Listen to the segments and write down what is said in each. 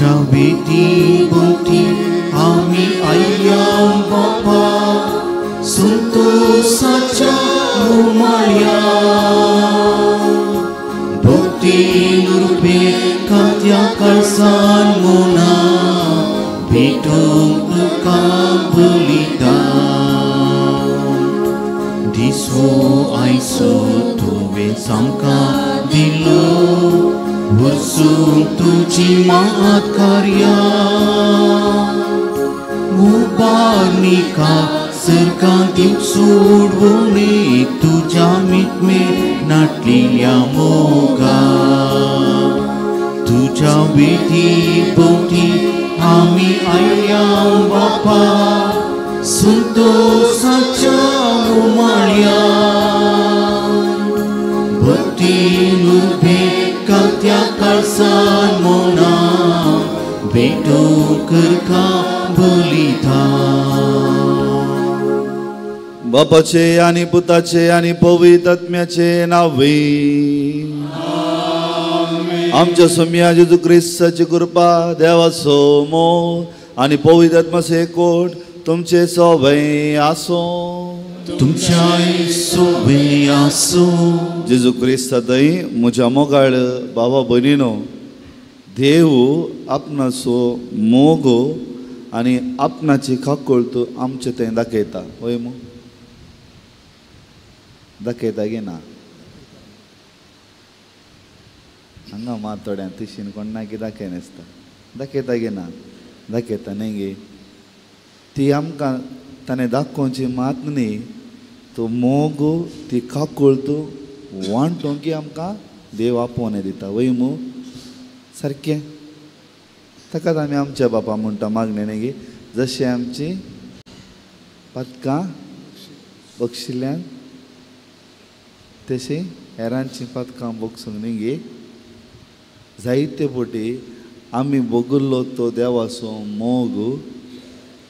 तुझ्या वेदी भोवती आमी आयल्या बापा संतोषाच्या उमाळ्या भक्ती रुपे कात्या काळसान मोना भेटूंक तुका बलिदान दिसो आयसो तुवें सामकां दिलो वरसूंक तुजी मात कार्या उबारनिका सर्गां दिवंक सोडवणे तुज्या मितमे नाटलेल्या मोगा तुज्या वेदी भोवती आमी आयल्या बापा संतोषाच्या उमाळ्या भक्ती नुरबे कात्या काळसान मोना भेटूंक करका बलिदान. बापाचे आनी पुताचे आनी पवित्र आत्म्याचे नावे आमच्या सोम्या जेजू क्रिस्ताची कृपा देवाचो मोग आनी पवित्र आत्म्याचो एकवट तुमचे सवय आसूं तुमच्याय सोवे आसूं. जेजू क्रिस्ता थंय म्हज्या मोगाळ बाबा भयणीनो देव आपणाचो मोग आनी आपणाची काकूळत आमचे थंय दाखयता. वय मू दाखयता गे ना हांगा मात थोड्यां तिशीन कोणाक दाखय नासता दाखयता गे ना दाखयता न्ही गे ती आमकां ताणें दाखोवची मात न्ही तो मोग ती काकूळत वांटोवंक आमकां देव आपोवणें दिता. वय मू सारकें ताकाच आमी आमच्या बापा म्हणटा मागणें न्ही गे जशें आमची पातकां बक्षिल्ल्यान तशें हेरांची पातकां बक्षूंक न्ही गे. जायते फावटी आमी भोगिल्लो तो देवाचो मोग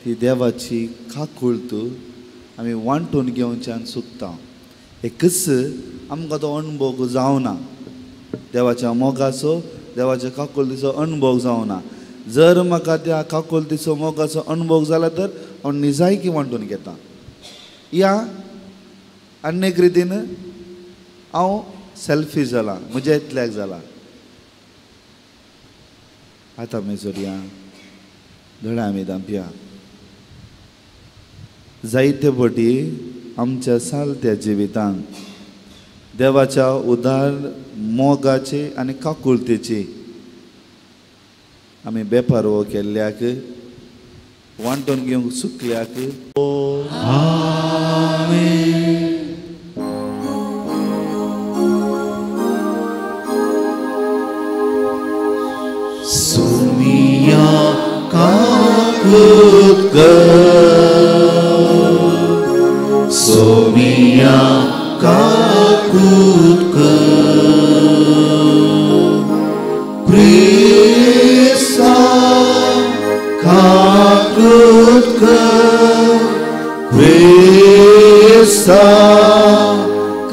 ती देवाची काकूळत आमी वांटून घेवच्यान चुकता. एकच आमकां तो अणभव जावना देवाच्या मोगाचो देवाच्या काकुळतीचो अणभव जावना. जर म्हाका त्या काकुळतीचो मोगाचो अणभव जाला तर हांव निजायकी वांटून घेता. या आनी एक रितीन हांव सेल्फी जाला म्हज्या इतल्याक जाला. आतां आमी जोडया दोळे आमी धांपया. जायते फावटी आमच्या सालत्या जिवितांत देवाच्या उदार मोगाची आनी काकुळतेची आमी बेपारवो केल्ल्याक वांटून घेवंक चुकल्याक सुमिया काकूत कर सोमिया काकूत कर क्रिस्ता काकूत कर क्रिस्ता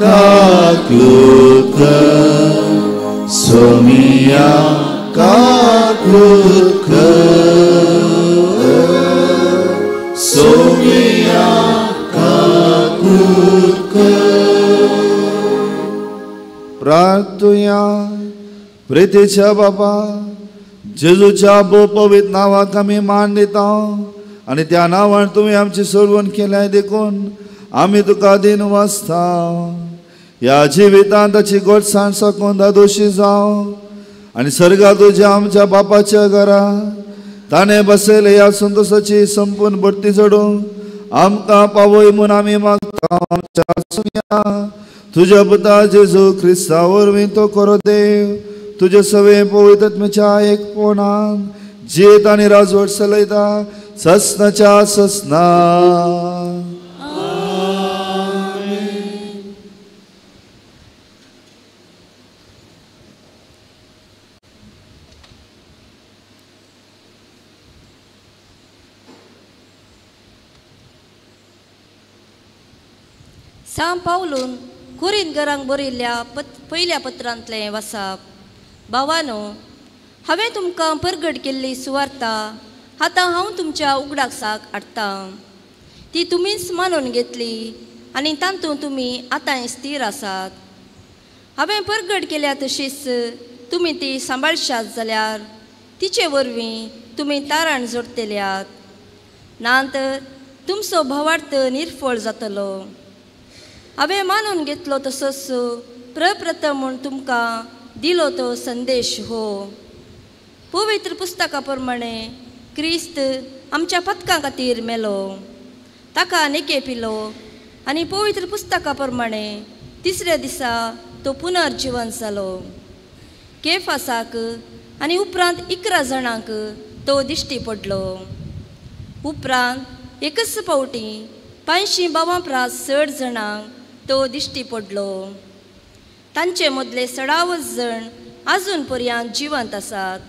काकूत कर सोमिया काकूत कर सोमिया काकूत कर. प्रार्थुया. प्रितीच्या बाबा जेजूच्या भोव पवित्र नांवाक आमी मान दिता आनी त्या नांवान तुवें आमची सोडवण केल्या देखून आमी तुका दिन वाचता. ह्या जिवितांत ताची गोडसाण साकून दादोशी जावं आनी सर्गा तुज्या आमच्या बापाच्या घरा ताणें बसयले ह्या संतोषाची संपूर्ण भरती चडूंक आमकां पावय म्हूण आमी मागता. आमच्या सुया तुज्या पुता जेजू क्रिस्ता वरवीं तो करो देव तुजे सवे पवित्र आत्म्याच्या एकपणान जियेत आनी राजवट चलयता ससनाच्या ससना. सांव पावलून कुरीन घरांक बरयल्ल्या पयल्या पत्रांतलें वाचप. भावानो, हांवें तुमकां परगट केल्ली सुवार्ता आतां हांव तुमच्या उगडासाक हाडटां. ती तुमीच मानून घेतली आनी तातूंत तुमी आतांय स्थीर आसात. हांवें परगट केल्या तशीच तुमी ती सांबाळशात जाल्यार तिचे वरवीं तुमी तारण जोडटल्यात, ना तर तुमचो भावार्थ निर्फळ जातलो. हांवें मानून घेतलो तसोच प्रप्रथम म्हूण तुमकां दिलो तो संदेश हो. पवित्र पुस्तका प्रमाणे क्रिस्त आमच्या पथकां खातीर मेलो, ताका नेके पिलो आनी पवित्र पुस्तका प्रमाणे तिसऱ्या दिसा तो पुनर्जिवन जालो. केफासाक आनी उपरांत 11 जाणांक तो दिश्टी पडलो. उपरांत एकच फावटी 500 भावां परस चड जाणांक तो दिश्टी पडलो. तांचे मदले चडावत जण आजून पर्यंत जिवंत आसात,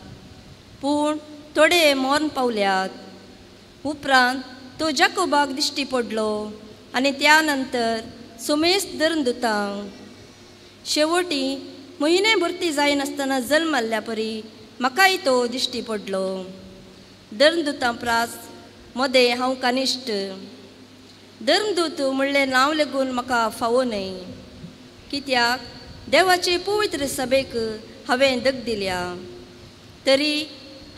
पूण थोडे मरण पावल्यात. उपरांत तो जाकोबाक दिश्टी पडलो आनी त्या नंतर सोमेस धर्मदुतांक. शेवटी म्हयने भरती जायनासतना जल्मल्ल्या परी म्हाकाय तो दिश्टी पडलो. धर्मदुतां प्रास मदें हांव कनिश्ट. धर्मदूत म्हणलें नांव लेगून म्हाका फावो न्हय, कित्याक देवाचे पवित्र सभेक हांवें दग दिल्या. तरी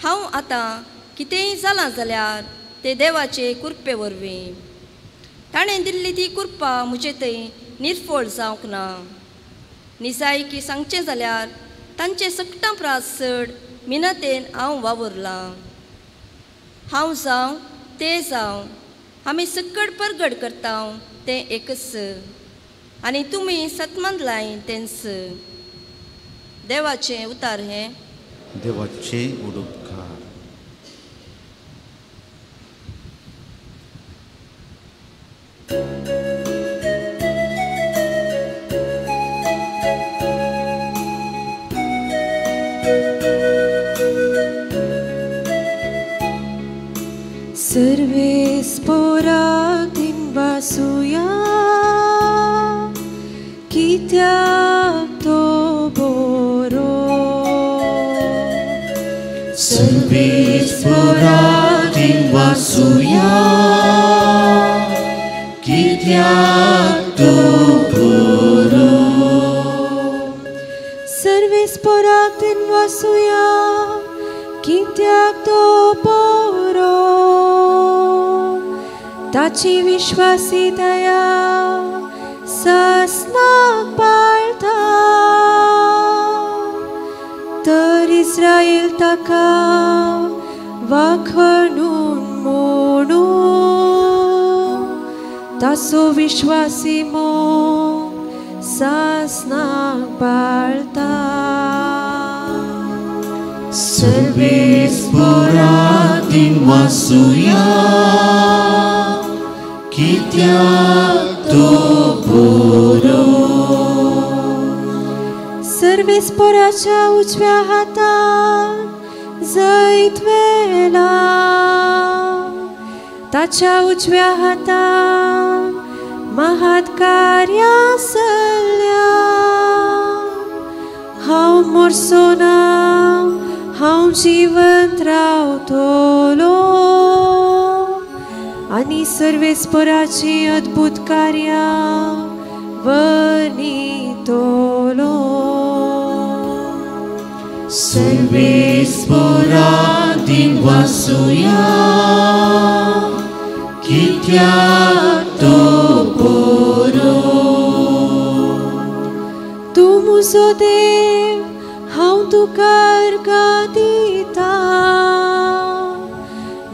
हांव आतां कितेंय जालां जाल्यार ते देवाचे कृपे वरवीं. ताणें दिल्ली ती कृपा म्हजे थंय निर्फळ जावंक ना. निजायकी सांगचें जाल्यार तांचे सगटां प्रास चड मिनतेन हांव वावुरलां. हांव जावं ते जावं आमी सकट परगट करता तें एकच आनी तुमी सतमानलाय तेंच. देवाचें उतार हें. देवाचें उडोपकार. सर्वेस्पोराक वासुया कित्याक तो बरो. सर्वेस्पोराक वासुया कित्याक तो बरो. सर्वेस्पोराक वासुया कित्याक तो बरो. ताची विश्वासी दया ससनाक पाळता, तर इस्रायल ताका वाखणून म्हणू ताचो विश्वासी मोग सासनाक पाळता. सर्वेस्पोराक वासुया कित्याक तो बरो. सर्वेस्पोराच्या उजव्या हातान जैत व्हेला, ताच्या उजव्या हातान महात कार्यां चल्ल्या. हांव मरचो ना, हांव जिवंत रावतलो आनी सर्वेस्पोराची अद्भुत कार्यां वर्णितलो. सर्वेस्पोराक वासुया कित्याक तो बरो. तूं म्हजो देव, हांव तुका अर्गां दितां.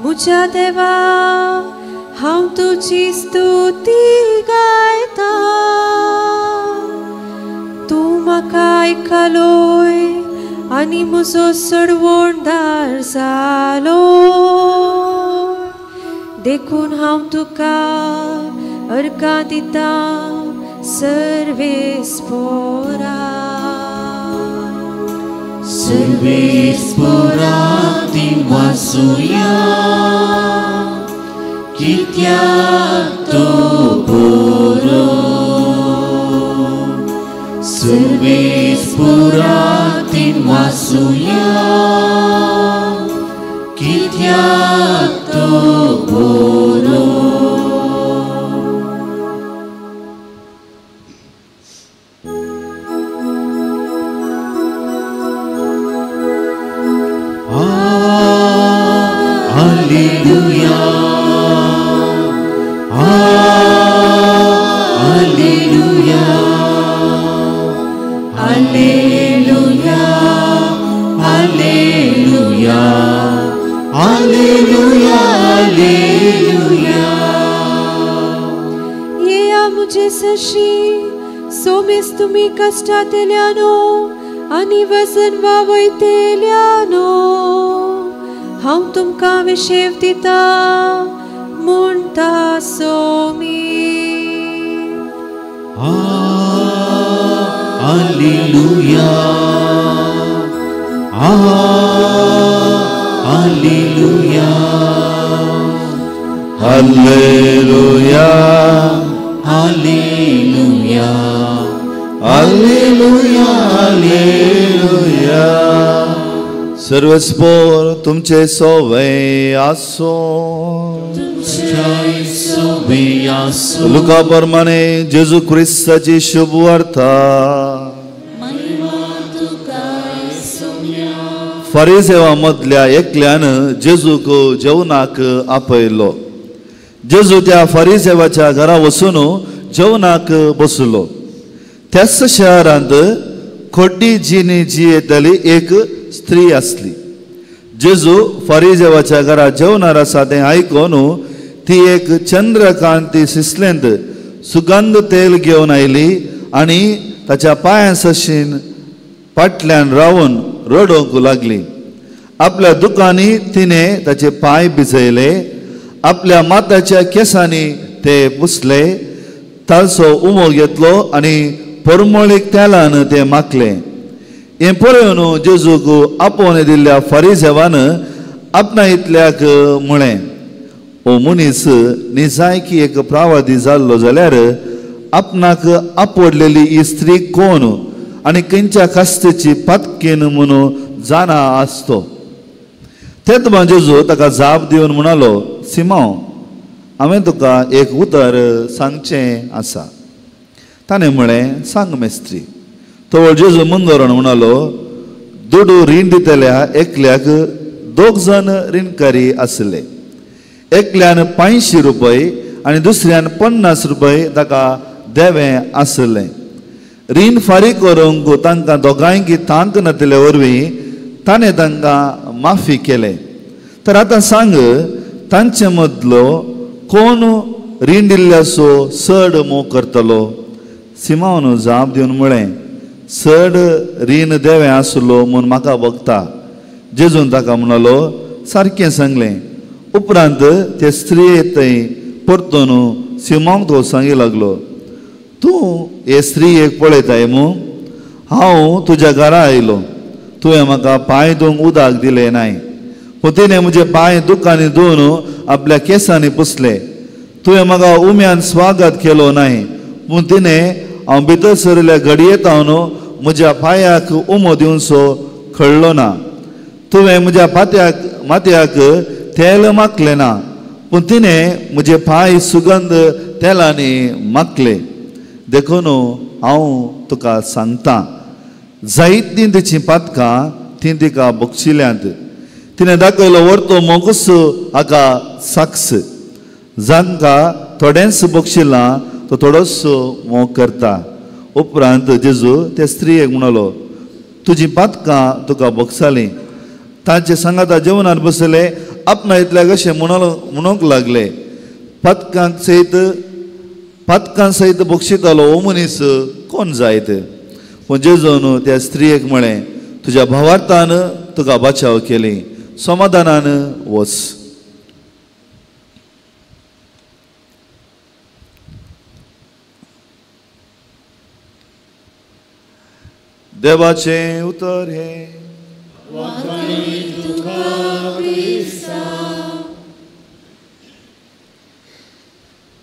म्हज्या देवा, हांव तुजी स्तुती गायतां. तूं म्हाका आयकलोय आनी म्हजो सडवणदार जालो, देखून हांव तुका अर्गां दितां सर्वेस्पोरा. सर्वेस्पोराक वासुया कित्याक तो बरो. दुवेस्पुरातीन वासुया कित्याक तो बरो. Alleluia, Alleluia, Alleluia, Alleluia, Alleluia, Alleluia. येया मुझे सशी सोमेस तुमी कष्टातेल्यानो आनी वजन वावयतेल्यानो हांव तुमकां विशेव दिता म्हणटा Somi. Alleluia, Alleluia, Alleluia, Alleluia, Alleluia, Alleluia. सर्वस्पोर तुमचे सोवे आसो. लुका प्रमाणे जेजू क्रिस्ताची शुभ वार्ता. फारिसेवा मदल्या एकल्यान जेजूक जेवणाक आपयलो. जेजू त्या फारिसेवाच्या घरा वचून जेवणाक बसलो. त्याच शहरांत खोड्डी जिनी जियेतली एक स्त्री आसली. जेजू फारिजेवाच्या घरा जेवणार आसा तें आयकून ती एक चंद्रकांती सिसलेंत सुगंध तेल घेवन आयली आनी ताच्या पांयां सशीन फाटल्यान रावन रडोवंक लागली. आपल्या दुकांनी तिणें ताचे पांय भिजयले, आपल्या माथ्याच्या केंसांनी ते पुसले, ताचो उमो घेतलो आनी परमळीक तेलान तें माखलें. हें पळोवन जेजूक आपोवन दिल्ल्या फारिजेवान आपणा इतल्याक म्हळें, ओ मनीस निजायकी एक प्रावादी जाल्लो जाल्यार आपणाक आपडलेली ही स्त्री कोण आनी खंयच्या कास्तेची पातकीन म्हणून जाणा आसतो. तेन्ना जेजू ताका जाप दिवन म्हणालो, सिमांव, हांवें तुका एक उतर सांगचें आसा. ताणें म्हळें, सांग मेस्त्री. तो जेजू मुंदोरण म्हणालो, दुडू रीण दितल्या एकल्याक दोग जाण रिणकारी आसले. एकल्यान 500 रुपये आनी दुसऱ्यान 50 रुपये ताका देवें आसलें. रीण फारीक करूंक तांकां दोगांयकी तांक नातिल्ले वरवीं ताणें तांकां माफी केलें. तर आतां सांग, तांचे मदलो कोण रीण दिल्ल्याचो चड मोग करतलो? सिमांवन जाप दिवन म्हळें, चड रीण देवें आसलो म्हूण म्हाका भोगता. जेजून ताका म्हणालो, सारकें सांगलें. उपरांत ते स्त्रिये थंय परतून सिमांवक तो सांगी लागलो, तूं हे स्त्रियेक पळयताय मू? हांव तुज्या घरा आयलो, तुवें म्हाका पांय धुवंक उदक दिलें नाय, पूण तिणें म्हजे पांय दुकांनी धुवन आपल्या केंसांनी पुसले. तुवें म्हाका उम्यान स्वागत केलो नाय, पूण तिणें हांव भितर सरिल्ल्या घडयेत हांव म्हज्या पांयाक उमो दिवचो कळ्ळो ना. तुवें म्हज्या माथ्याक तेल माखलें ना, पूण तिणें म्हजे पांय सुगंध तेलांनी माखले. देखून हांव तुका सांगता, जायतीं तिचीं पातकां तीं तिका बक्षिल्यांत. तिणें दाखयलो व्हरतो मोगूस हाका साक्ष. जांकां थोडेंच बक्षिलां तो थोडोसो मोग करता. उपरांत जेजू ते स्त्रियेक म्हणालो, तुजीं पातकां तुका बक्षालीं. तांचे सांगाता जेवणान बसले आपणा इतल्या कशें म्हणूंक लागले, पातकां सयत बक्षितालो हो मनीस कोण जायत? पूण जेजून त्या स्त्रियेक म्हळें, तुज्या भावार्थान तुका बचाव केली, समाधानान वच. देवाचें उतर हें.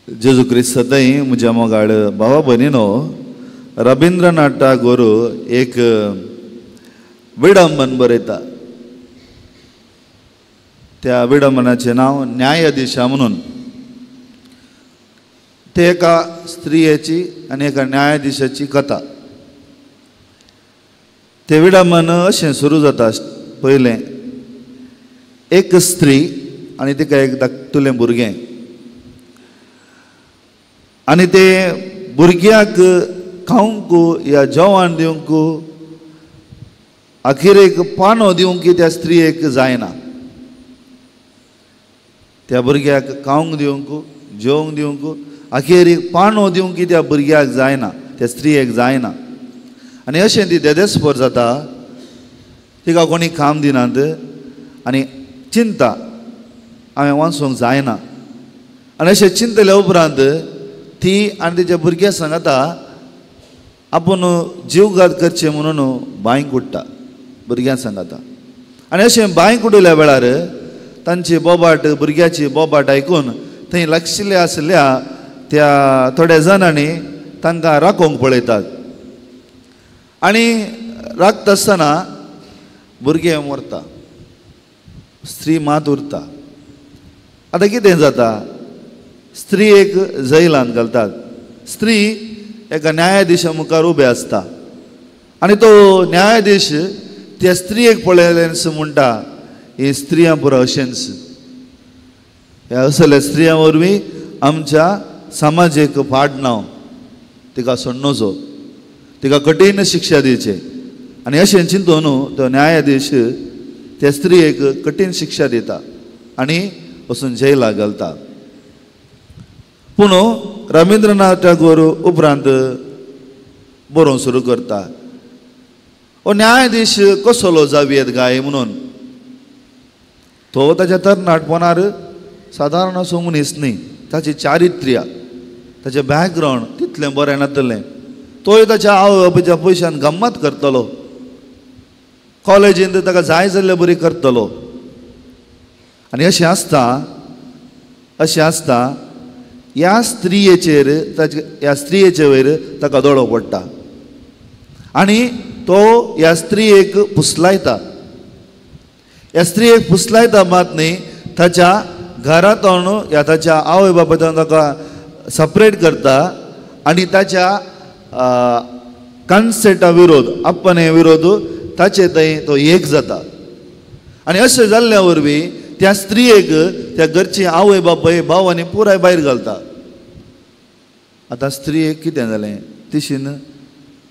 जेजू क्रिस्त सदांय म्हज्या मोगाळ भावा भयणीनो, रविंद्रनाथ टागोर एक विडंबन बरयता. त्या विडंबनाचें नांव न्यायाधीशा म्हणून. ते एका स्त्रियेची आनी एका न्यायाधीशाची कथा. ते विडंबन अशें सुरू जाता. पयलें एक स्त्री आनी तिका एक धाकटुलें भुरगें आनी ते भुरग्याक खावंक या जेवण दिवंक अखेरेक पानो दिवंक त्या स्त्रियेक जायना. त्या भुरग्याक खावंक दिवंक जेवंक दिवंक अखेरेक पानो दिवंक त्या भुरग्याक जायना, त्या स्त्रियेक जायना. आनी अशें ती देदेस्पर जाता. तिका कोणी काम दिनात आनी चिंता हांवें वाचूंक जायना. आनी अशें चिंतल्या उपरांत ती आनी तिच्या भुरग्या सांगता आपूण जीवघात करचें म्हणून बांयक उडटा भुरग्यां सांगता. आनी अशें बांयक उडयल्या वेळार तांची बोबाट भुरग्याची बोबाट आयकून थंय लागशिल्ल्या आशिल्ल्या त्या थोड्या जाणांनी तांकां राखोवंक पळयतात. आनी राखता आसतना भुरगें मरता, स्त्री मात उरता. आतां कितें जाता, स्त्री एक जैलांत घालतात. स्त्री एका न्यायाधीशा मुखार उबे आसता आनी तो न्यायाधीश त्या स्त्रियेक पळयल्यान म्हणटा, ही स्त्रियां पुरो अशेंच, ह्या असल्या स्त्रियां वरवीं आमच्या समाजेक फाट नांव, तिका सोडणचो, तिका कठीण शिक्षा दिवचे. आनी अशें चिंतून तो न्यायाधीश त्या स्त्रियेक कठीण शिक्षा दिता आनी वचून जैलाक घालता. पूण रविंद्रनाथ टागोर उपरांत बरोवंक सुरू करता. हो न्यायाधीश कसलो जावयेत काय म्हणून. तो ताच्या तरणाटपणार सादारण असो मनीस न्ही. ताचें चारित्र्य, ताचें बॅकग्रावंड तितलें बरें नासलें. तोय ताच्या आवय बापायच्या पयशान गम्मत करतलो, कॉलेजींत ताका जाय जाल्ले बरी करतलो. आनी अशें आसता, अशें आसता ह्या स्त्रियेचेर ताचे ह्या स्त्रियेचे वयर ताका दोळो पडटा आनी तो ह्या स्त्रियेक पुसलायता. ह्या स्त्रियेक पुसलायता मात न्ही, ताच्या घरांतून ह्या ताच्या आवय बापायतून ताका सपरेट करता आनी ताच्या कन्सेटा विरोध, आपणे विरोध ताचे थंय तो एक जाता. आनी अशें जाल्ल्या वरवीं त्या स्त्रियेक त्या घरची आवय बापाय भाव आनी पुराय भायर घालता. आतां स्त्रियेक कितें जालें, तिशीन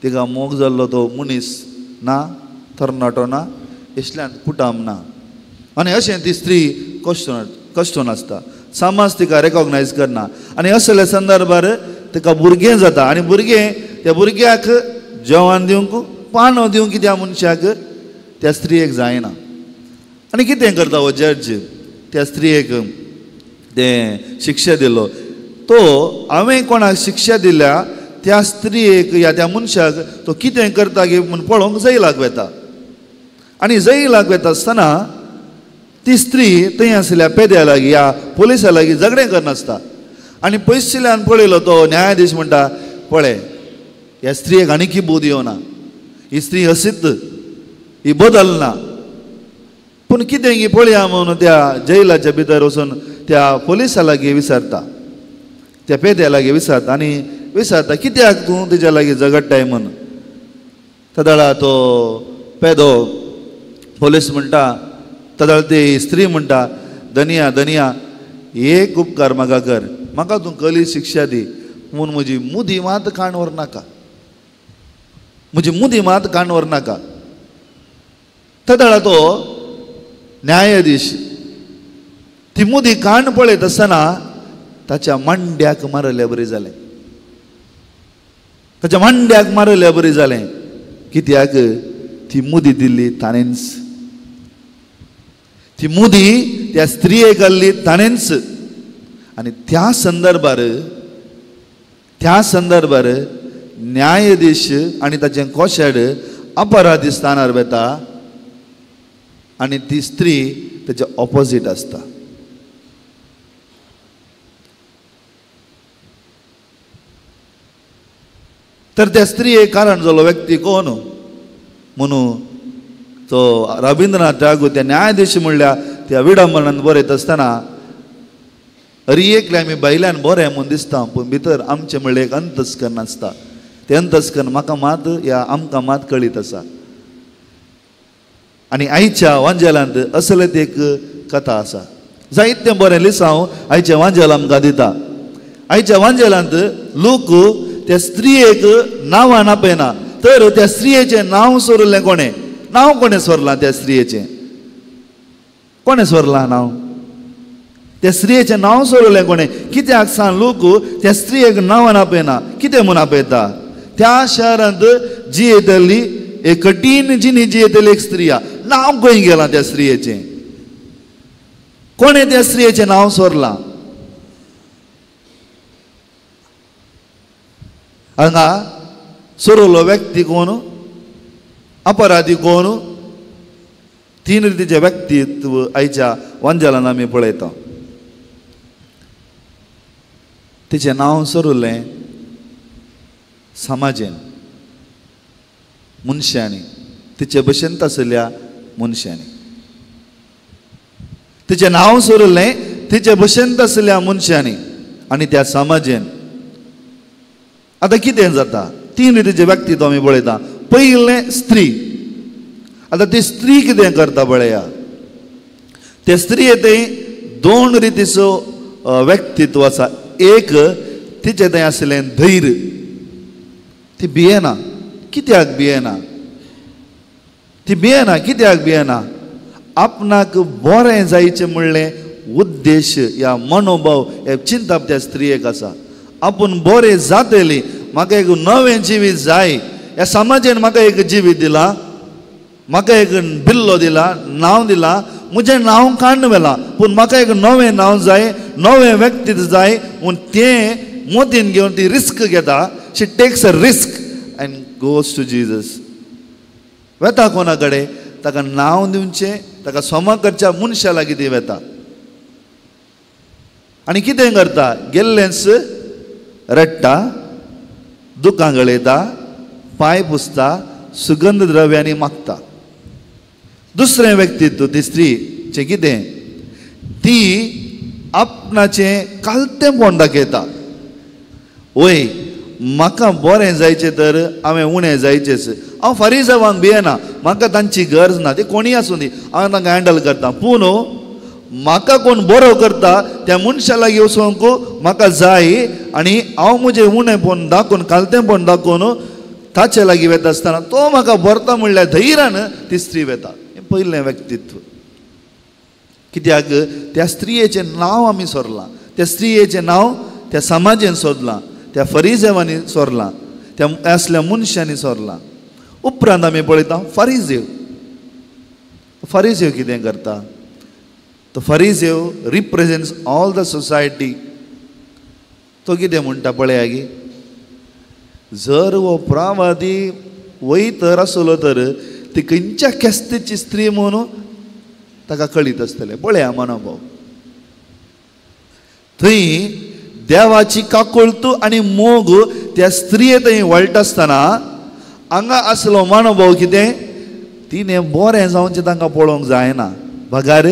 तिका मोग जाल्लो तो मनीस ना, तरणाटो ना, इसल्यान कुटाम ना. आनी अशें ती स्त्री कश्टून आसता. समाज तिका रेकॉग्नायज करना. आनी असल्या संदर्भार तिका भुरगें जाता आनी भुरगें त्या भुरग्याक जेवण दिवंक पानो दिवंक त्या मनशाक त्या स्त्रियेक जायना. आनी कितें करता हो जज, त्या स्त्रियेक तें शिक्षा दिलो. तो हांवें कोणाक शिक्षा दिल्या त्या स्त्रियेक या त्या मनशाक तो कितें करता की म्हूण पळोवंक जैलाक वता. आनी जैलाक वता आसतना ती स्त्री थंय आशिल्ल्या पेद्या लागीं या पोलिसा लागीं झगडें करनासता. आनी पयशिल्ल्यान पळयलो तो न्यायाधीश म्हणटा, पळय ह्या स्त्रियेक आनी की बोध येवना, ही स्त्री अशीच, ही बदलना. पूण कितें की पळया म्हणून त्या जैलाच्या भितर वचून त्या पोलिसा लागीं विचारता, त्या पेद्या लागीं विचारता आनी विचारता कित्याक तूं तेज्या लागीं झगडटाय म्हूण. तदळा तो पेदो पोलीस म्हणटा, तदळ ती स्त्री म्हणटा, धनिया धनिया एक उपकार म्हाका कर, म्हाका तूं कली शिक्षा दी, म्हूण म्हजी मुदी मात काण व्हरनाका, म्हजी मुदी मात काण व्हरनाका. तदळा तो न्यायाधीश ती मुदी काण पळयत आसतना ताच्या मांड्याक मारल्या बरी जालें, ताच्या मांड्याक मारल्या बरी जालें. कित्याक ती मुदी दिल्ली ताणेंच, ती मुदी त्या स्त्रियेक घाल्ली ताणेंच. आनी त्या संदर्भार, त्या संदर्भार न्यायाधीश आनी ताचें कोशेड अपराधी स्थानार वता आनी ती स्त्री ताच्या ऑपोजीट आसता. तर त्या स्त्रिये कारण जालो व्यक्ती कोण म्हणून तो रविंद्रनाथ टागोर त्या न्यायाधीश म्हणल्या त्या विडंबनान बरयत आसतना अरी एकले आमी भायल्यान बरें म्हूण दिसता पूण भितर आमचें म्हणल्यार एक अंतस्कर्ण आसता. तें अंतस्कर्ण म्हाका मात या आमकां मात कळीत आसा. आनी आयच्या वांजेलांत असलेच एक कथा आसा. जायतें बरें लिसांव आयचें वांजेल आमकां दिता. आयच्या वांजेलांत लोक त्या स्त्रियेक नांवान आपयना तर त्या स्त्रियेचें नांव सोरलें कोणें? नांव कोणें सोरलां त्या स्त्रियेचें? कोणें सोरलां नांव? त्या स्त्रियेचें नांव सोरलें कोणें? कित्याक सांग लोक त्या स्त्रियेक नांवान आपयना. कितें म्हूण आपयता? त्या शहरांत जियेतली एक कठीण जिणी जियेतली एक स्त्रिया. नांव खंय गेलां त्या स्त्रियेचें? कोणें त्या स्त्रियेचें नांव सोरलां? हांगा सोरलो व्यक्ती कोण? अपराधी कोण? तीन रितीचें व्यक्तित्व आयच्या वांजेलान आमी पळयता. तिचें नांव सोरलें समाजेन, मनशांनी, तिचे भशेन आशिल्ल्या मनशांनी. तिचें नांव सोरलें तिचे भशेन आशिल्ल्या मनशांनी आनी त्या समाजेन. आतां कितें जाता? तीन रितीचें व्यक्तित्व आमी पळयता. पयलें स्त्री. आतां ती स्त्री कितें करता पळया. ते स्त्रिये थंय दोन रितीचो व्यक्तित्व आसा. एक तिचें थंय आशिल्लें धैर्य. ती भियेना. कित्याक भियेना? ती भियेना. कित्याक भियेना? आपणाक बरें जायचें म्हणलें उद्देश या मनोभाव हे चिंतप त्या स्त्रियेक आसा. आपूण बरें जातली, म्हाका एक नवें जिवीत जाय. ह्या समाजेन म्हाका एक जिवीत दिलां, म्हाका एक बिल्लो दिला, नांव दिलां, म्हजें नांव काडून व्हेलां, पूण म्हाका एक नवें नांव जाय, नवें व्यक्तित्व जाय. म्हूण तें मोतीन घेवन ती रिस्क घेता. She takes a risk and goes to Jesus. वेता कोणा कडेन? ताका नांव दिवचें, ताका सोमा करच्या मनशा लागीं ती वेता. आनी कितें करता? गेल्लेंच रडटा, दुकां गळयता, पांय पुसता, सुगंध द्रव्यांनी मागता. दुसरें व्यक्तित्व ती स्त्रीचें कितें? ती आपणाचें कालतेंपण दाखयता. वय म्हाका बरें जायचें तर हांवें उणें जायचेंच. हांव फारीजावांक भियेना, म्हाका तांची गरज ना, ती कोणीय आसूं दी, हांव तांकां हँडल करता. पूण म्हाका कोण बरो करता त्या मनशा लागीं वचोंक म्हाका जाय आनी हांव म्हजें उणेंपण दाखोवन, कालतेंपण दाखोवन ताचे लागीं वेता आसतना तो म्हाका भरता म्हणल्यार धैर्यान ती स्त्री वेता. हें पयलें व्यक्तित्व. कित्याक त्या स्त्रियेचें नांव आमी सोरलां, त्या स्त्रियेचें नांव त्या समाजेन सोदलां, त्या फरिजेवांनी सोरलां, त्या असल्या मनशांनी सोरलां. उपरांत आमी पळयता फारिजेव. फारिजेव कितें करता? तो फारिजेव रिप्रेजेंट्स ऑल the society. तो कितें म्हणटा पळया गी, जर हो प्रावादी वय तर आसलो तर ती खंयच्या केस्तेची स्त्री म्हणून ताका कळीत आसतलें. पळया मनोभाव. थंय देवाची काकुळतू आनी मोग त्या स्त्रिये थंय वळटा आसतना हांगा आसलो मनोभाव कितें? तिणें बरें जावचें तांकां पळोवंक जायना, बगार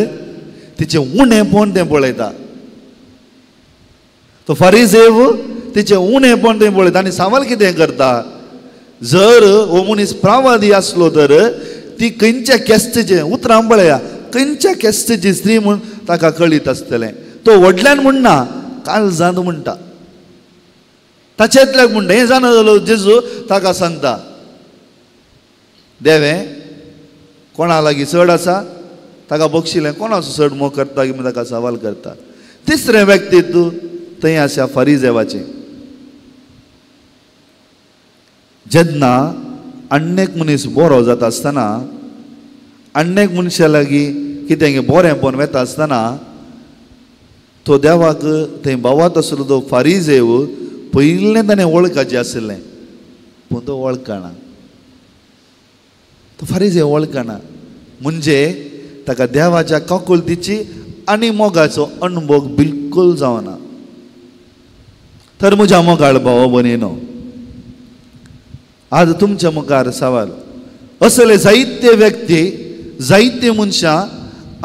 तिचें उणेंपण तें पळयता. तो फारिजेव तिचें उणेंपण तें पळयता आनी सवाल कितें करता? जर हो मनीस प्रावादी आसलो तर ती खंयच्या केस्तेचें, उतरां पळया, खंयच्या केस्तेची स्त्री म्हूण ताका कळीत आसतलें. तो व्हडल्यान म्हणना, काळजांत म्हणटा, ताचेंतल्याक म्हणटा. हें जाणा जालो जेजू ताका सांगता, देवें कोणा लागीं चड आसा ताका बक्षिलें, कोणाचो चड मोग करता की ताका सवाल करता. तिसरें व्यक्तित्व थंय आसा फारिजेवाचें. जेन्ना आन्नेक मनीस बरो जाता आसतना, आन्नेक मनशा लागीं कितें बरेंपण वेता आसतना तो देवाक थंय भावात आसलो तो फारिजेव पयलें ताणें वळखाचें आशिल्लें, पूण तो वळखना. तो फारिजेव वळखना म्हणजे ताका देवाच्या काकुळतीची आनी मोगाचो अणभव बिलकूल जावना. तर म्हज्या मोगाळ भाव भयणीनो, आज तुमच्या मुखार सवाल असले जायते व्यक्ती जायते मनशां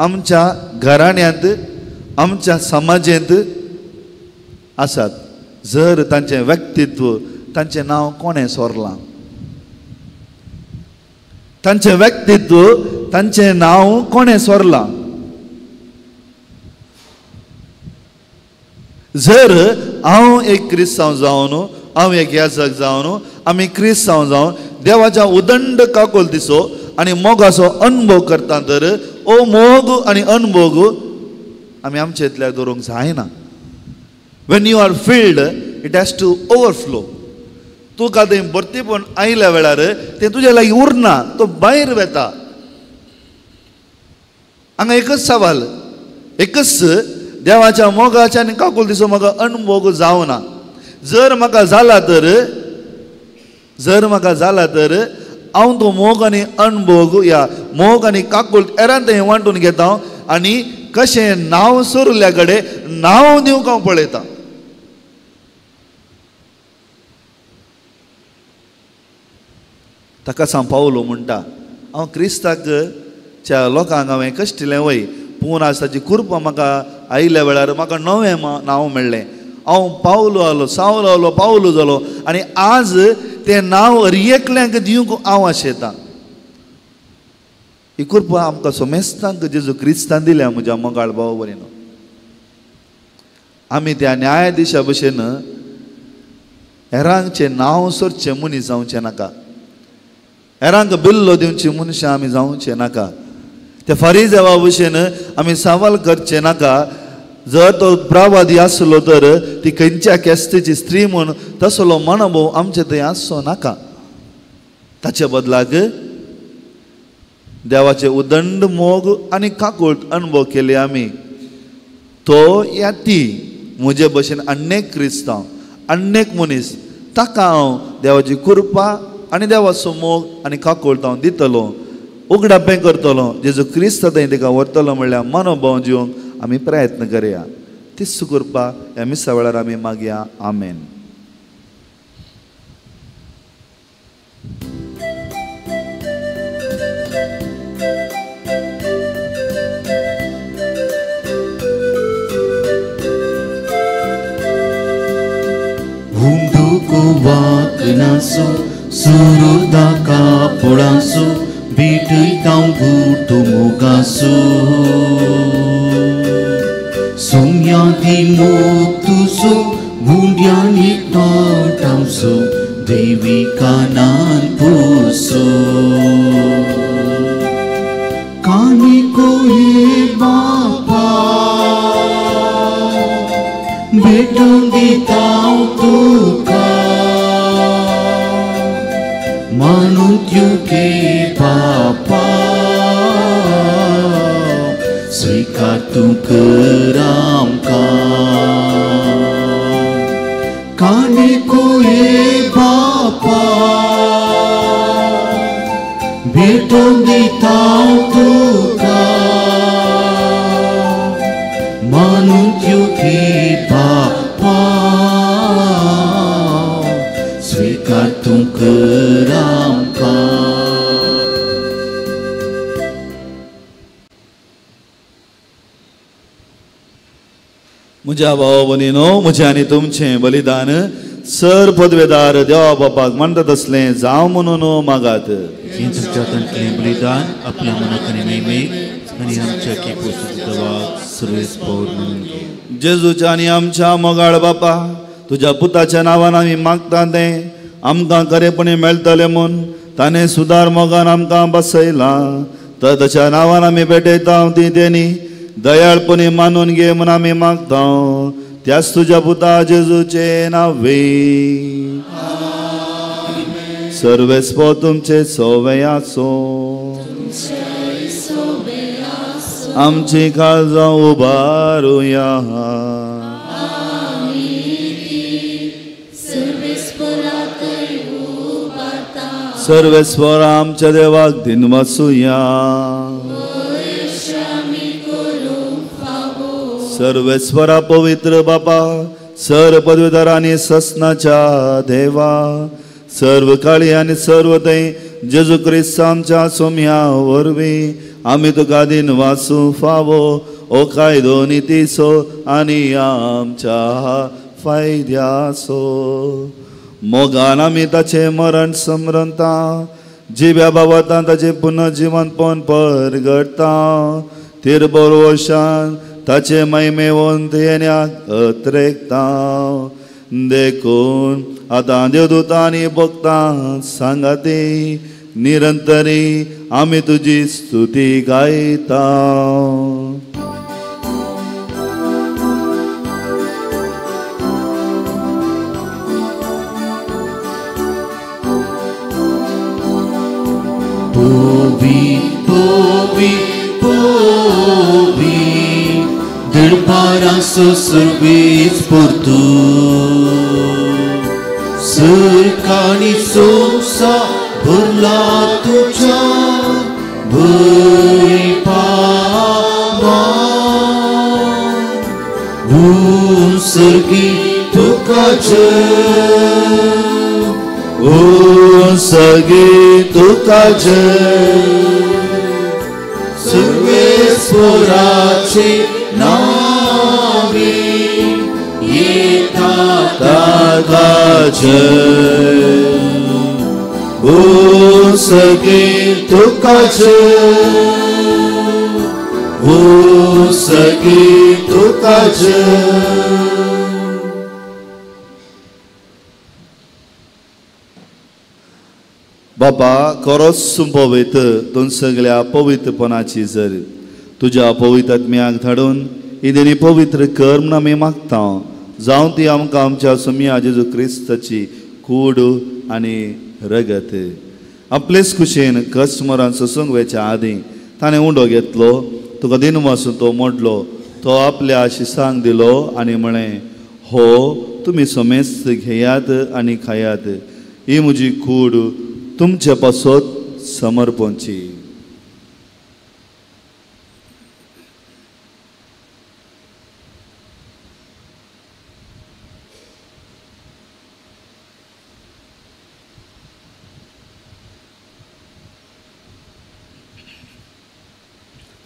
आमच्या घराण्यांत आमच्या समाजेंत आसात. जर तांचें व्यक्तित्व तांचें नांव कोणें सोरलां, तांचें व्यक्तित्व तांचें नांव कोणें सोरलां? जर हांव एक क्रिस्तांव जावन हांव एक याजक जावन आमी क्रिस्तांव जावन देवाच्या उदंड काकुळतीचो आनी मोगाचो अनुभव करता तर ओ मोग आनी अनुभव आमी आमच्या इतल्याक दवरूंक जायना. When you are filled it has to overflow. तुका तें भरतीपण आयल्या वेळार तें तुज्या लागीं उरना, तो भायर वेता. हांगा एकच सवाल, एकच देवाच्या मोगाच्या आनी काकुळतीचो म्हाका अनुभव जावना. जर म्हाका जाला तर, जर म्हाका जाला तर हांव तो मोग आनी अनुभव या मोग आनी काकुळत एरांत हें वांटून घेता आनी कशें नांव सोरल्या कडेन नांव दिवंक हांव पळयता. ताका सांग पावलो म्हणटा हांव क्रिस्ताक च्या लोकांक हांवें कश्टिलें वय, पूण आज ताची कृपा म्हाका आयिल्ल्या वेळार म्हाका नवें नांव मेळ्ळें. हांव पावलो आलो, सावलो आलो, पावलो जालो आनी आज तें नांव हर एकल्यांक दिवंक हांव आशेतां. ही कृपा आमकां समेस्तांक जेजू क्रिस्तान दिल्या. म्हज्या मोगाळ भाव भयणीनो, आमी त्या न्यायाधिशा भशेन हेरांचें नांव सोरचें मनीस जावचें नाका, हेरांक बिल्लो दिवची मनशां आमी जावचें नाका, त्या फारीजेवा भशेन आमी सवाल करचें नाका. जर तो प्रवादी आसलो तर ती खंयच्या केस्तीची स्त्री म्हूण तसलो मनोभाव आमचे थंय आसचो नाका. ताचे बदलाक देवाचे उदंड मोग आनी काकुळट अनुभव केले आमी. तो या ती म्हजे भशेन अनेक क्रिस्तांव अनेक मनीस ताका हांव देवाची कृपा आनी देवाचो मोग आनी काकुळट हांव दितलो, उगडापें करतलो, जेजू क्रिस्त थंय ताका व्हरतलो म्हणल्यार मनोभाव जिवंक आमी प्रयत्न करया. तीच कृपा ह्या मिसा वेळार आमी मागया. आमेन. वाकनासो सुरुदा कापोळासो भेटयता गुटो मोगासो सोम्यादी मोग तुजो गुंड्यांनी तोटांसो देवी कानान पुसो कानी कोहे बापा भेटून दिता तुका मानुत्युके बापा स्वीकार तूं कर आमकां कानी कोहे बापा भेटून दिता तुका मानुत्युके बापा स्वीकार तूं कर आमकां. म्हज्या भाव भयणीनो, म्हजें आनी तुमचें बलिदान सर पदवेदार देवा बापाक मानता तसलें जावं म्हणून मागात. जेजूच्या तांतलें बलिदान आपल्या मनाक आनी नेमेक आनी आमच्या केपोसुद्दाक सुरवेस पावर म्हणून घे. जेजूच्या आनी आमच्या मोगाळ बापा, तुज्या पुताच्या नांवान आमी मागता तें आमकां खरेपणी मेळटलें म्हूण ताणें सुदार मोगान आमकां बसयलां. तर ताच्या नांवान आमी भेटयता ती तेणी दयाळपणी मानून घे म्हूण आमी मागता. त्याच तुज्या पुता जेजूचे नांवे. सर्वेस्पो तुमचे सोवे आसो. आमची काळजां उबारुया. सर्वेस्पर आमच्या देवाक दिनवासुया. सर्वेस्वरा पवित्र बापा, सर पदवीधर आनी ससनाच्या देवा, सर्व काळी आनी सर्व थंय जेजू क्रिस्त आमच्या सोम्या वरवीं आमी तुका दिन वासूं फावो ओ कायदो नितीचो आनी आमच्या फायद्याचो. मोगान आमी ताचें मरण समरंता जिव्या बाबतान ताचें पुनर्जिवनपण परगडटा तिरबरोशान ताचें महिमेवंत येण्याक अत्रेकता. देखून आतां देवदूतांनी भक्तां सांगाती निरंतरी आमी तुजी स्तुती गायता. पोवी पोवी पोवी दरबाराचो सर्वेस परतू सरकाणी सोंसा भरला तुझ्या भय पावा सर्गी तुका जय ओ सगी तुका जय सर्वेस्वराचे नावे येता ताका जय ओ सगी तुका जय ओ सगी तुका जय. बाबा खरोच पवित्र तूं सगळ्या पवित्रपणाची जर तुज्या पवित्र आत्म्याक धाडून इदेनी पवित्र कर म्हूण आमी मागता जावं ती आमकां आमच्या सोम्या जेजू क्रिस्ताची कूड आनी रगत. आपलेच खुशेन कस्टमरान सोसूंक वेच्या आदीं ताणें उंडो घेतलो तुका दिनवासून तो मोडलो तो आपल्या शिसांक दिलो आनी म्हळें हो तुमी समेस्त घेयात आनी खायात ही म्हजी कूड तुमचे पासत समर्पणची.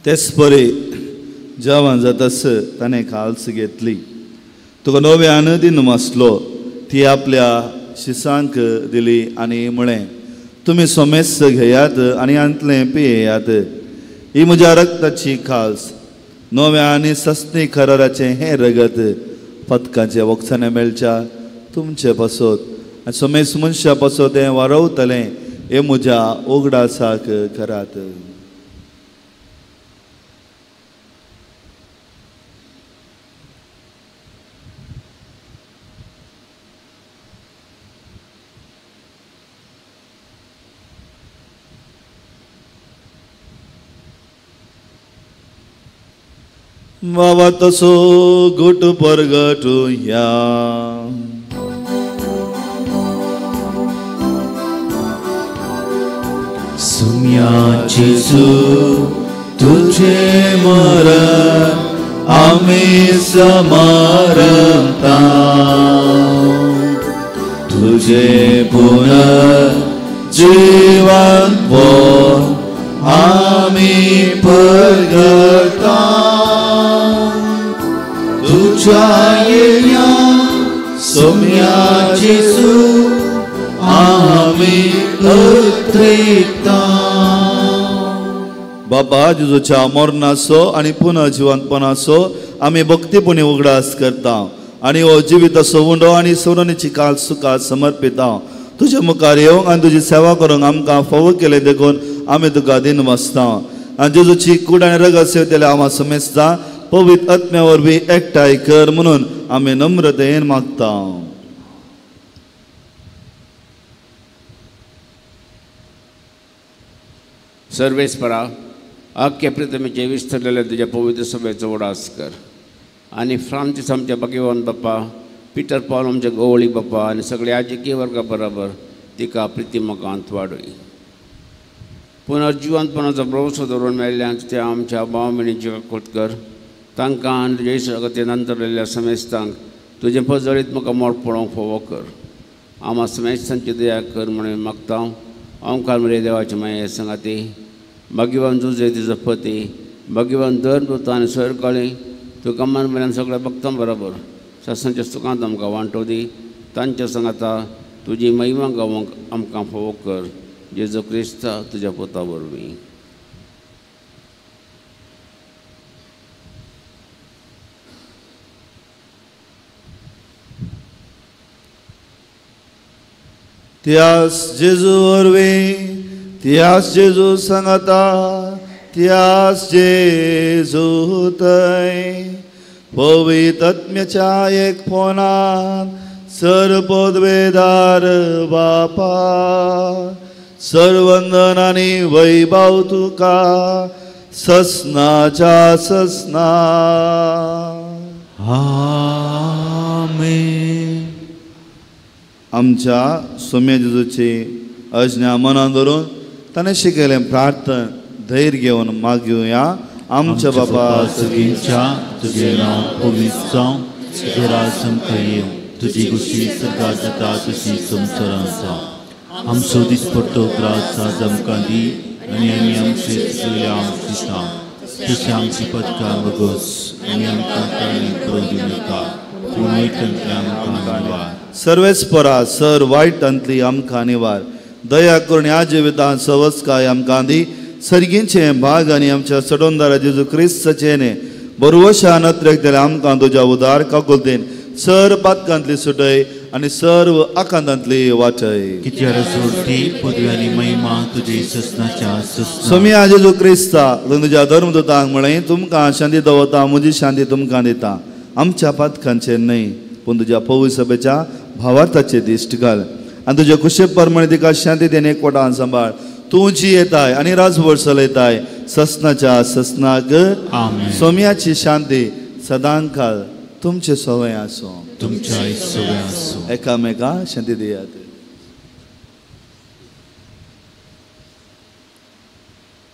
तेच परी जेवण जातास ताणें खाल्स घेतली तुका नव्यान दिनवासलो ती आपल्या शिसांक दिली आनी म्हळें तुमी सोमेस्त घेयात आनी आंतलें पियेयात ही म्हज्या रक्ताची खाल्स नव्या आनी सस्नी कराराचें हें रगत पदकाचें वखसाने मेळच्या तुमचे पासत आनी सोमेस्त मनशा पासत हें वारवतलें हें म्हज्या उगडासाक करात. बाबा तसो गुट परगटुया सुम्या जेजू तुझे मरण आमी समारंता तुझे पुनर्जीवन आमी परगटा तुझ्या येण्या सोम्या जेजू आमी अत्रेकता. बाबा जेजूच्या मरणाचो आनी पुनर्जिवंतपणाचो आमी भक्तीपणी उगडास करता आनी हो जिविताचो उंडो आनी सोडणीची काल सुखा समर्पिता. तुज्या मुखार येवंक आनी तुजी सेवा करूंक आमकां फावो केलें देखून आमी तुका दिनवासता आनी जेजूची कूड आनी रगत सेवतेल्या आमा समेस्ता पवित्र आत्म्या वरवीं एकठांय कर म्हणून आमी नम्रतेन मागता. सर्वेस्परा आख्या प्रितमेचे विस्तरलेल्या तुज्या पवित्र सभेचो उडास कर आनी फ्रांसीस आमच्या भाग्यवान बाप्पा पिटर पावल आमच्या गवळी बाप्पा आनी सगळ्या आजकीय वर्गा बराबर तिका प्रितिमकांत वाडय. पुनर्जिवंतपणाचो भरवसो दवरून मेळ्ळ्यान त्या आमच्या भाव भयणींची काकूट कर तांकां आनी तुज्या इश्टागती नंतरलेल्या समेस्तांक तुजें पजळीत म्हाका मोड पळोवंक फावो कर. आमा समेस्तांची दया कर म्हणून मागता. ओंकार मरे देवाचे माये सांगाती भाग्यवान जुजे तुजो पती भाग्यवान धर्म पुता आनी सरकाळी तुका मन मेल्यान सगळ्या भक्तां बरोबर सासांच्या सुखांत आमकां वांटो दी. तांच्या सांगाता तुजी महिमा गावंक आमकां फावो कर. जेजू क्रिस्ता तुज्या पुता वरवीं. त्यास जेजू वरवीं, त्यास जेजू सांगाता, त्यास जेजू थंय पवित्र आत्म्याच्या एक फोनान सर पदवेदार बापा सर्वंदन आनी वैभव तुका ससनाच्या ससना. आमेन. आमच्या सोम्या जेजूची अज्ञा मनान धरून ताणें शिकयलें प्रार्थना धैर्य घेवन मागुया. आमच्या बाबा सगळींच्या तुजें नांव पवित्र जावं, तुजें राज आमकां येवं, तुजी खुशी सर्गात जाता तशी संवसारांत जावं. आमचो दिसपट्टो ग्रास आज आमकां दी आनी आमी आमचे चुकलेले आमकां दिता तशें आमची पदकां वगोस आनी आमकां ताणी करून दिवं नाका पूण वायटांतल्यान आमकां निवार. सर्वेस्परा सर वायटांतली आमकां निवार. दया करून ह्या जिवितांत सवस्काय आमकां दी. सर्गींचे भाग आनी आमच्या सडोंदारा जेजू क्रिस्ताचें बरवशा नत्रेक दिल्या आमकां तुज्या उदार काकुलतेन सर पातकांतली सुटय आनी सर्व आकांतांतली वाटय. कित्याक सोडटी पदवी आनी महिमा तुजी ससनाच्या ससना. सोम्या जेजू क्रिस्ता तुज्या धर्मदूतांक म्हळें तुमकां शांती दवरता, म्हजी शांती तुमकां दिता. आमच्या पातकांचेर न्हय पूण तुज्या पवित्र सभेच्या भावार्थाचे दिश्ट घाल आनी तुज्या कुशे प्रमाणे तिका शांती देणे एकवटान सांबाळ. तूं जी येताय आनी राजवट चलयताय ससनाच्या ससनाक. सोम्याची शांती सदांकाळ तुमचे सवय आसूं. तुमच्या सवय आसूं. एकामेका शांती दियात.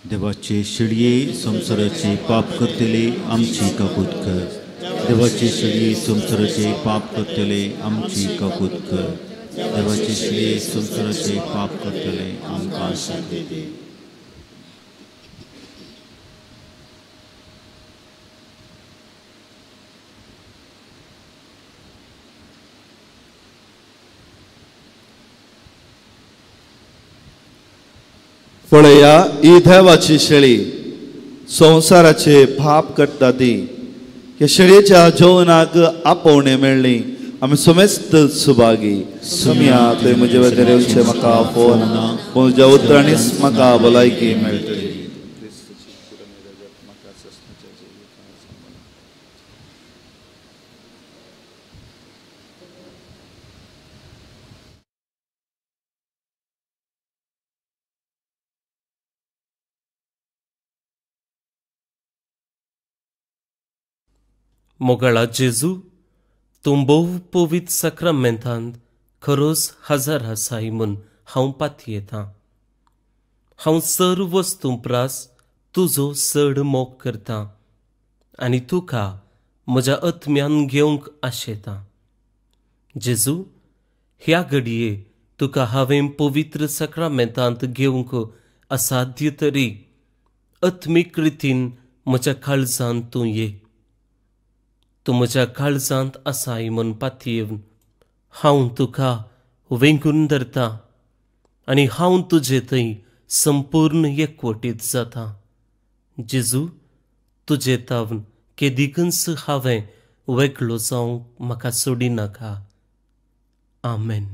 देवाचे शेळये संवसाराचे पाप करतले आमची काकूत कर. देवाचे शेळये संवसाराचे पाप करतले आमची काकूत कर. देवाचे शेळये संवसाराचे पाप करतले आमकां शांती दी. पळया ही देवाची शेळी संवसाराचे पाप करता ती. ह्या शेळयेच्या जेवणाक आपोवणें मेळ्ळी. आमी समेस्त सुभागी. सोम्या तुवें म्हजे वटेन येवचें म्हाका आपोवना पूण तुज्या उतरांनीच म्हाका भलायकी मेळटली. मोगाळा जेजू, तूं भोव पवित्र साक्रामेंतांत खरोच हजर आसाय म्हूण हांव पातयेतां. हांव सर्व वस्तूं प्रास तुजो चड मोग करतां आनी तुका म्हज्या आत्म्यान घेवंक आशेतां. जेजू, ह्या घडये तुका हांवें पवित्र साक्रामेंतांत घेवंक असाध्य तरी आत्मीक रितीन म्हज्या काळजांत तूं ये. तूं म्हज्या काळजांत आसाय म्हूण पातयेवन हांव तुका वेंगून धरतां आनी हांव तुजे थंय संपूर्ण एकवटीत जाता. जेजू, तुजे तावन केदिकूच हांवें वेगळो जावंक म्हाका सोडिनाका. आमेन.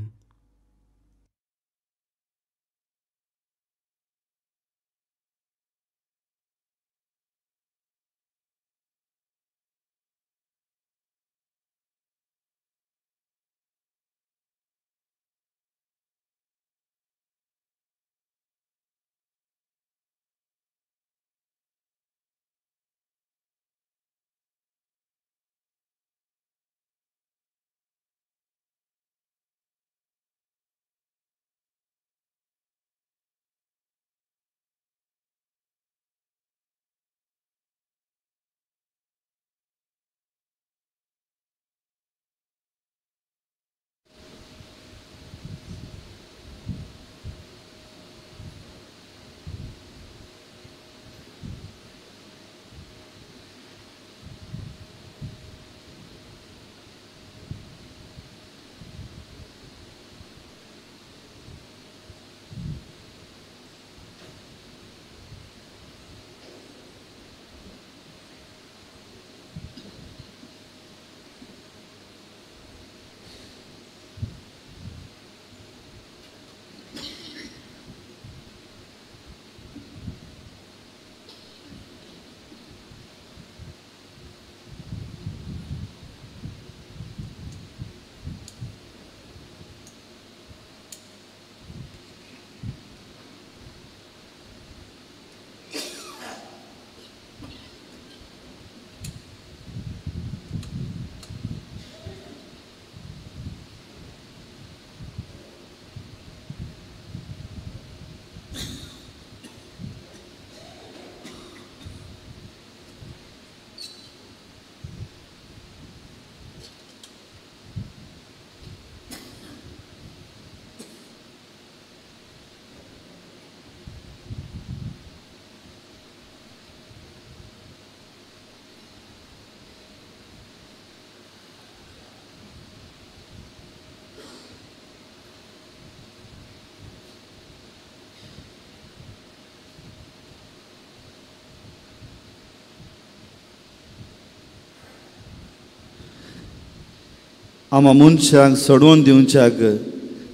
आमा मनशांक सोडोवन दिवच्याक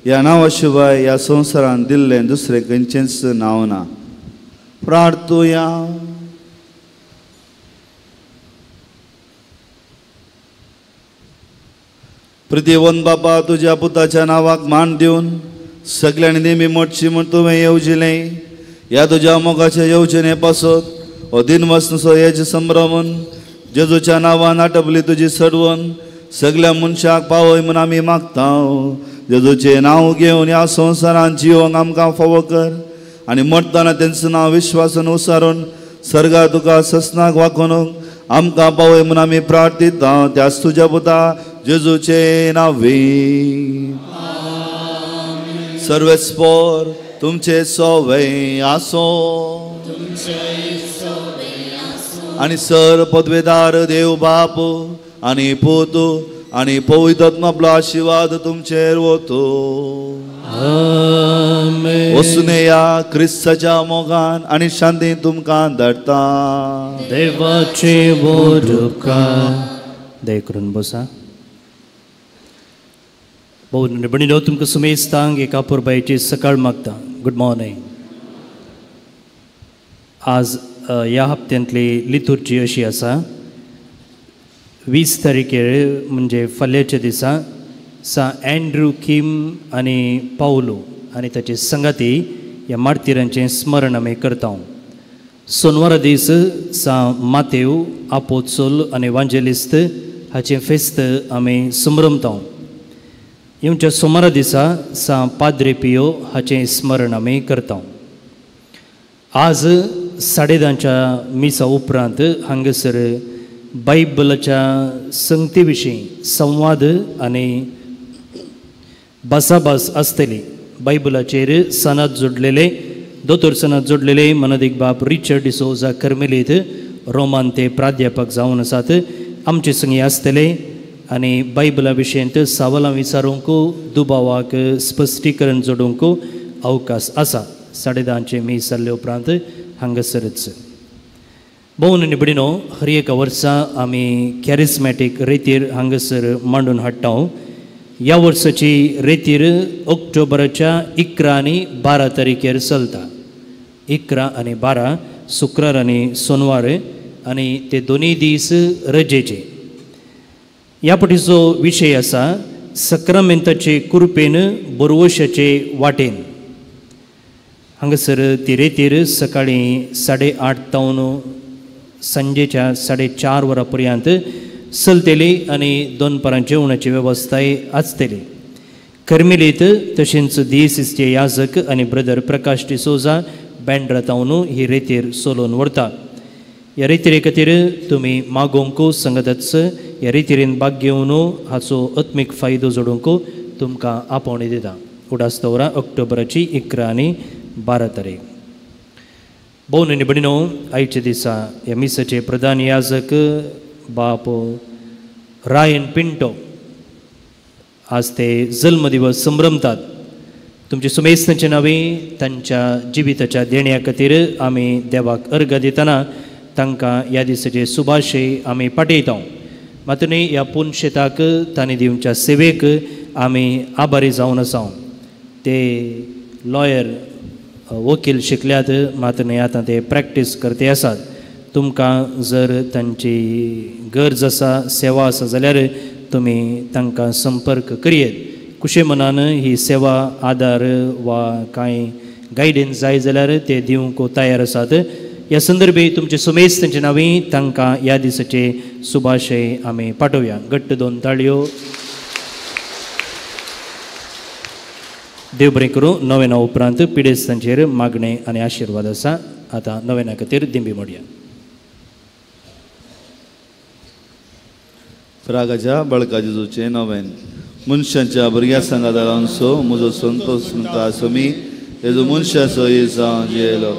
ह्या नांवा शिवाय ह्या संवसारान दिल्लें दुसरें खंयचेंच नांव ना. प्रार्थुया. प्रितीवन बापा, तुज्या पुताच्या नांवाक मान दिवन सगल्यांनी नेमी मोडची म्हूण तुवें येवजिलें. ह्या तुज्या मोगाच्या येवजणे पासत हो दिनवसनुसो हेज संभ्रमून जेजूच्या नांवान आटपली तुजी सडवून सगल्या मनशाक पावय म्हूण आमी मागता. जेजूचें नांव घेवन ह्या संवसारान जिवंक आमकां फावो कर आनी मरतना तेंचें नांव विश्वासान उसारून सर्गार तुका ससनाक वागोवंक आमकां पावय म्हूण आमी प्रार्थिता. त्याच तुज्या पुता जेजूचे नांवे. सर्वेस्पोर तुमचे सोवे आसो आनी सर पदवेदार देव बाप आनी पूत आनी पवित्र आत्मा आशीर्वाद तुमचेर वतो. वसुनेया क्रिस्ताच्या मोगान आनी शांतीन तुमकां धाडटा. देवाचे बोरुका दया करून बसा. भोव निबणिलो तुमकां सुमेस्तांक एका पुरबायेची सकाळ मागता. Good morning. आज ह्या हप्त्यांतली लितुर्जी अशी आसा. 20 तारखेर म्हणजे फाल्यांच्या दिसा सा अँड्रू किम आनी पावलो आनी ताचे संगाती ह्या मार्तिरांचें स्मरण आमी करता. सोनवारा दीस सा मातेव आपोत्सोल आनी वांजेलिस्त हाचें फेस्त आमी संभ्रमता. येवच्या सोमारा दिसा सा पाद्रे पियो हाचें स्मरण आमी करता. आज 10:30 मिसा उपरांत हांगासर बायबलाच्या संगती विशीं संवाद आनी भासाभास आसतली. बायबलाचेर सनद जोडलेले दोतोर सनद जोडलेले मनदीक बाप रिचर्ड डिसोजा कर्मेलीत रोमान ते प्राध्यापक जावन आसात आमचे संगी आसतले आनी बायबला विशयंत सवालां विचारूंक दुबावाक स्पश्टीकरण जोडूंक अवकाश आसा. 10:30 मीस जाल्ले उपरांत हांगासरच. भोवन निबडिनो हर एका वर्सा आमी कॅरिस्मॅटीक रेतीर हांगासर मांडून हाडटा. ह्या वर्साची रेतीर ऑक्टोबराच्या 11 आनी 12 तारखेर चलता. 11 आनी 12 शुक्रार आनी सोनवार आनी ते दोनूय दीस रजेचे. ह्या पटीचो विशय आसा सक्रामेंताचे कुरपेन बोरवशाचे वाटेन. हांगासर ती रेतीर सकाळीं 8:30 तावन सांजेच्या 4:30 वरां पर्यंत चलतली आनी दनपारां जेवणाची वेवस्थाय आसतली. कर्मेलीत तशेंच दियेसीसचे याजक आनी ब्रदर प्रकाश डिसोजा बँड्रा तावन ही रेतीर चलोवन व्हरता. ह्या रेतिरे खातीर तुमी मागोवंक संगतच ह्या रेतिरेन भाग घेवन हाचो आत्मीक फायदो जोडूंक तुमकां आपोवणी दिता. उडास दवरा ऑक्टोबराची 11 आनी 12 तारीख. भोव निबडिनो आयच्या दिसा ह्या मिसाचे प्रधान याजक बाप रायन पिंटो आज ते जल्मदिवस संभ्रमतात. तुमचे सुमेस्तांचे नांवे तांच्या जिविताच्या देण्या खातीर आमी देवाक अर्घ दितना तांकां ह्या दिसाचे सुभाशे आमी पाठयता. मात न्ही ह्या पुनशेताक तांणी दिवच्या सेवेक आमी आभारी जावन आसा. ते लॉयर वकील शिकल्यात मात न्ही आतां ते प्रॅक्टीस करते आसात. तुमकां जर तांची गरज आसा सेवा आसा जाल्यार तुमी तांकां संपर्क करयेत. कुशे मनान ही सेवा आदार वा कांय गायडन्स जाय जाल्यार ते दिवंक तयार आसात. ह्या संदर्भे तुमचे सुमेस तांचे नांवी तांकां ह्या दिसाचे सुभाशे आमी पाठोवया. घट्ट 2 ताळयो. देव बरें करूं. नवेना उपरांत पिडेस्तांचेर मागणें आनी आशिर्वाद आसा. आतां नवेना खातीर दिंबी मोडया. रागाच्या बळका जेजूचें नवेन. मनशाच्या भुरग्या सांगाता रावनसो म्हजो संतोश म्हणटा समी तेजो मनशाचो जावन जियेलो.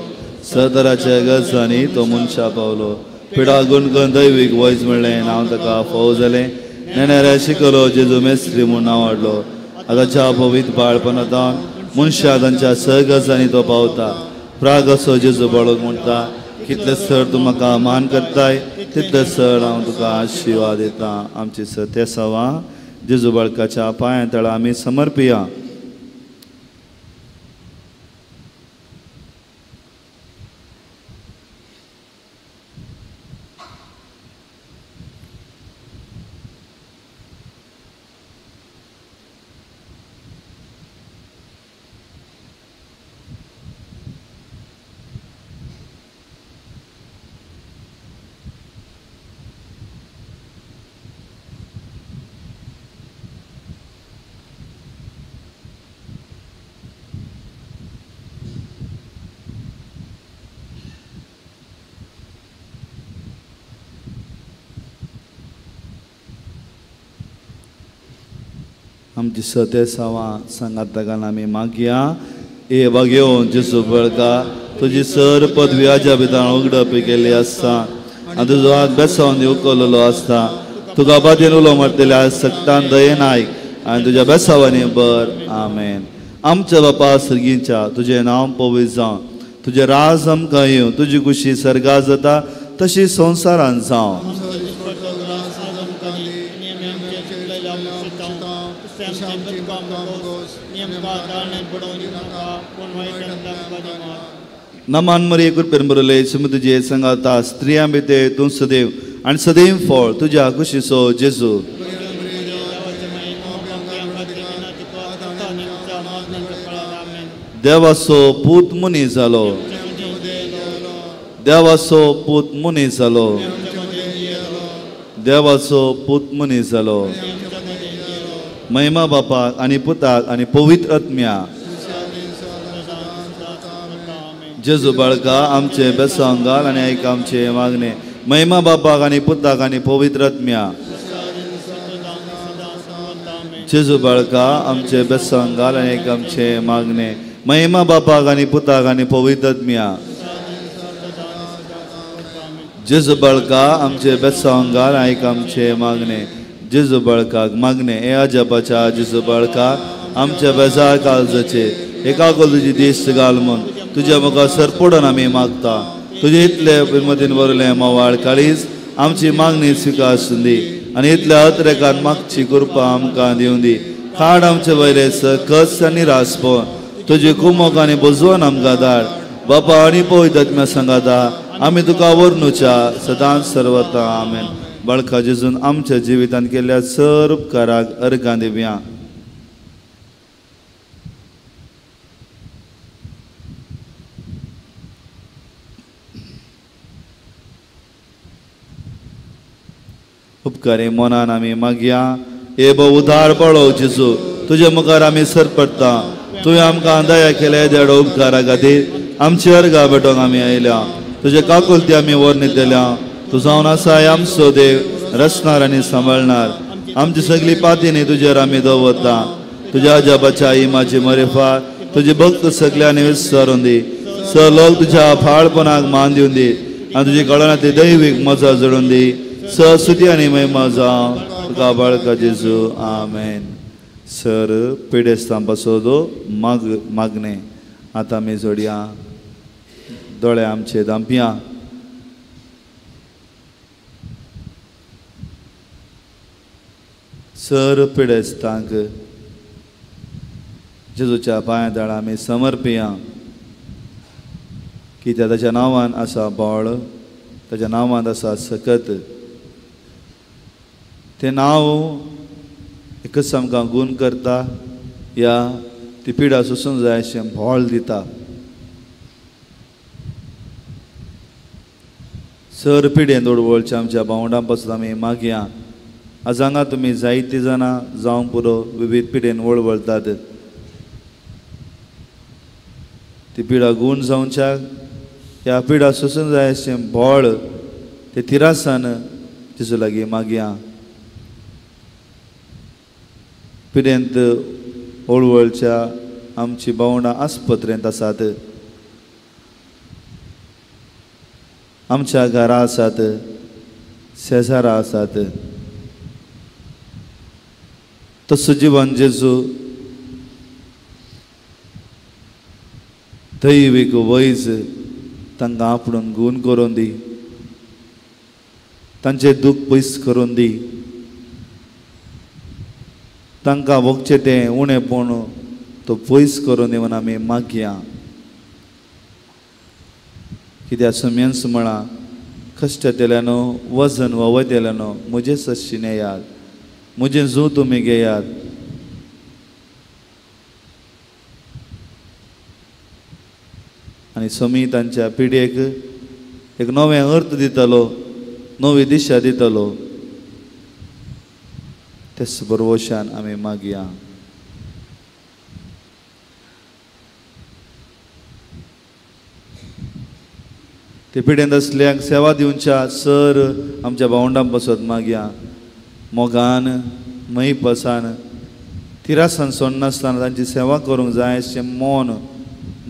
सदराच्या गजांनी तो मनशा पावलो. पिडा गुणगण दैवीक वैज म्हणलें नांव ताका फावो जालें. नेणाऱ्या शिकलो जेजू मेस्त्री म्हूण नांव हाडलो. आतांच्या पवित्र बाळपणांत मनशा तांच्या सहगजांनी तो पावता. प्राग असो जेजू बाळक म्हणटा कितले सर तूं म्हाका मान करताय तितले सर हांव तुका आशिर्वाद दिता. आमची सत्य सवा जेजू बाळकाच्या पांया तळा आमी समर्पिया. आमची सतेसांवां सांगाताकान आमी मागया. ए बागेवन जेजू बळका तुजी सर पदवी आज्या भितर उगडपी केल्ली आसता आनी तुजो हात बेसावन उखललो आसता. तुका बादीन उलो मारतले सक्तान दयेन आयक आनी तुज्या बेसावांनी बर. आमेन. आमच्या बापा सर्गीच्या तुजें नांव पवित्र जावं, तुजें राज आमकां येवं, तुजी खुशी सर्गा जाता तशी संवसारान जावं. नमान मरिये कृपेन भरले तुजे संगाता स्त्रियां भितर तूं सदैव आनी सदैव फळ तुज्या कुशीचो जेजू. देवाचो पूत मनीस जालो, देवाचो पूत मनीस जालो, देवाचो पूत मनीस जालो. महिमा बापाक आनी पुताक आनी पवित्र आत्म्या. जेजू बाळका आमचे बेसांव घाल आनी आयक आमचे मागणे. महिमा बापाक आनी पुताक आनी पवित्र आत्म्या. जेजू बाळका आमचे बेसांव घाल आनी आयक आमचे मागणे. महिमा बापाक आनी पुताक आनी पवित्र आत्म्या. जेजू बाळका आमचे बेसांव घाल आयक आमचे मागणे. जेजू बाळकाक मागणे. हे अजापाच्या जेजू बाळका आमच्या बेजार काळजाचे एका तुजी दिश्ट घाल म्हूण तुज्या मुखार सरपडून आमी मागता. तुजे इतले मदीन बरलें म्होवाळ काळीज आमची मागणी स्विकार आसूं दी आनी इतल्या अत्रेकान मागची कृपा आमकां दिवं दी. खाड आमचे वयले कस आनी रासपो तुजी कुमोक आनी बोजवन आमकां धाड. बापा आनी पवित्र आत्म्या सांगाता आमी तुका वर्णुच्या सदांच सर्वता. आमेन. बाळका जेजून आमच्या जिवितांत केल्ल्या सर उपकाराक अर्घां दिवया. उपकारे मनान आमी मागया. हे भोव उदार पळोव जेजू तुजे मुखार आमी सरपडटा. तुवें आमकां दया केल्या देडो उपकारा खातीर आमची अर्घां भेटोवंक आमी आयल्या. तुजे काकुलती आमी वर्णितल्या. तूं जावन आसा आमचो देव रचणार आनी सांबाळणार. आमची सगळी पातीनी तुजेर आमी दवरता. तुज्या अजापाच्या आई माझी मरेफा तुजी भक्त सगळ्यांनी विसरून दी. स लोक तुज्या फाळपणाक मान दिवन दी आनी तुजी कळना ती दैवीक मजा जोडून दी. स स्तुती आनी महिमा जावं तुका बाळका जेजू. आमेन. सर पिडेस्तां पासत मागणे आतां आमी जोडया. दोळे आमचे धांपया. सर पिडेस्तांक जेजूच्या पांया तळा आमी समर्पिया. कित्याक ताच्या नांवान आसा बळ, ताच्या नांवान आसा सकत. तें नांव एकच आमकां गूण करता या ती पिडा सोसूंक जाय अशें भोळ दिता. सर पिडेन वळच्या आमच्या भावंडां पासून आमी मागया. आज हांगा तुमी जायतीं जाणां जावंक पुरो विवीध पिडेन वळवळतात. ती पिडा गूण जावच्याक ह्या पिडा सोसूंक जाय अशें भोळ ते तिरासान जेजू लागीं मागया. पिडेंत वळवळच्या आमची भावंडां आस्पत्रेंत आसात, आमच्या घरा आसात, शेजारा आसात. तसो जिवन जेजू दैवीक वैज तांकां आपणून गूण करून दी, तांचें दूख पयस करून दी. तांकां भोगचें तें उणेपण तो पयस करून दी म्हूण आमी मागया. कित्याक सम्यांस म्हळां कश्टतेल्यानो वजन ववयतेल्यानो म्हजें सशीन येयात, म्हजें जू तुमी घेयात. आनी समी तांच्या पिढयेक एक नवें अर्थ दितलो, नवी दिशा दितलो. तेच बरवशान आमी मागया. ते पिढयेंत आसल्यांक सेवा दिवच्या सर आमच्या भावंडां पासत मागया. मोगान महीपसान तिरासान सोडनासतना तांची सेवा करूंक जाय अशें मन,